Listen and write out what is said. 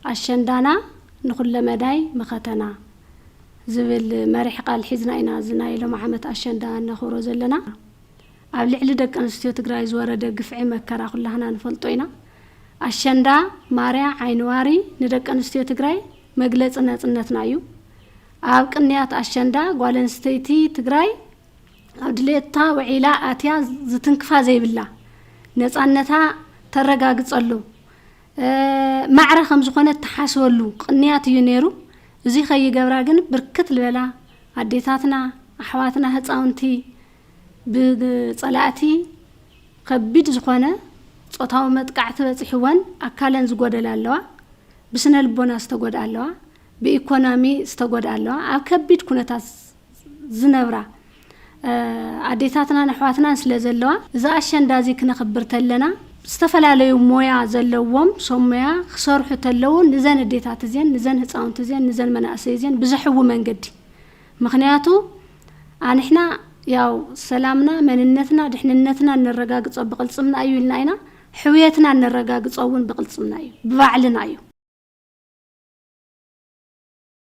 ኣሸንዳና ንኹለ መዳይ መኸተና ዝብል መሪሕ ቃል ሒዝና ኢና እዚ ናይ ሎም ዓመት ኣሸንዳ እነኽብሮ ዘለና። ኣብ ልዕሊ ደቂ ኣንስትዮ ትግራይ ዝወረደ ግፍዒ መከራ ኩላህና ንፈልጦ ኢና። ኣሸንዳ ማርያ ዓይንዋሪ ንደቂ ኣንስትዮ ትግራይ መግለፂ ናፅነትና እዩ። ኣብ ቅንያት ኣሸንዳ ጓል ኣንስተይቲ ትግራይ ኣብ ድሌታ ውዒላ ኣትያ ዝትንክፋ ዘይብላ ነፃነታ ተረጋግፀሉ ማዕረ ከም ዝኾነ እትሓስበሉ ቅንያት እዩ ነይሩ። እዚ ከይገብራ ግን ብርክት ዝበላ ኣዴታትና፣ ኣሕዋትና፣ ህፃውንቲ ብፀላእቲ ከቢድ ዝኾነ ፆታዊ መጥቃዕቲ በፂሕወን ኣካለን ዝጎደላ ኣለዋ፣ ብስነ ልቦና ዝተጎድኣ ኣለዋ፣ ብኢኮኖሚ ዝተጎድኣ ኣለዋ። ኣብ ከቢድ ኩነታት ዝነብራ ኣዴታትናን ኣሕዋትናን ስለ ዘለዋ፣ እዚ ኣሸንዳ እዚ ክነኽብር ተለና ዝተፈላለዩ ሞያ ዘለዎም ሰብ ሞያ ክሰርሑ ተለዉ ንዘን ኣዴታት እዚን ንዘን ህፃውንቲ እዚን ንዘን መናእሰይ እዚን ብዘሕዊ መንገዲ። ምኽንያቱ ኣንሕና ያው ሰላምና መንነትና ድሕንነትና እነረጋግጾ ብቕልፅምና እዩ ኢልና ኢና። ሕውየትና እነረጋግጾ እውን ብቕልፅምና እዩ፣ ብባዕልና እዩ።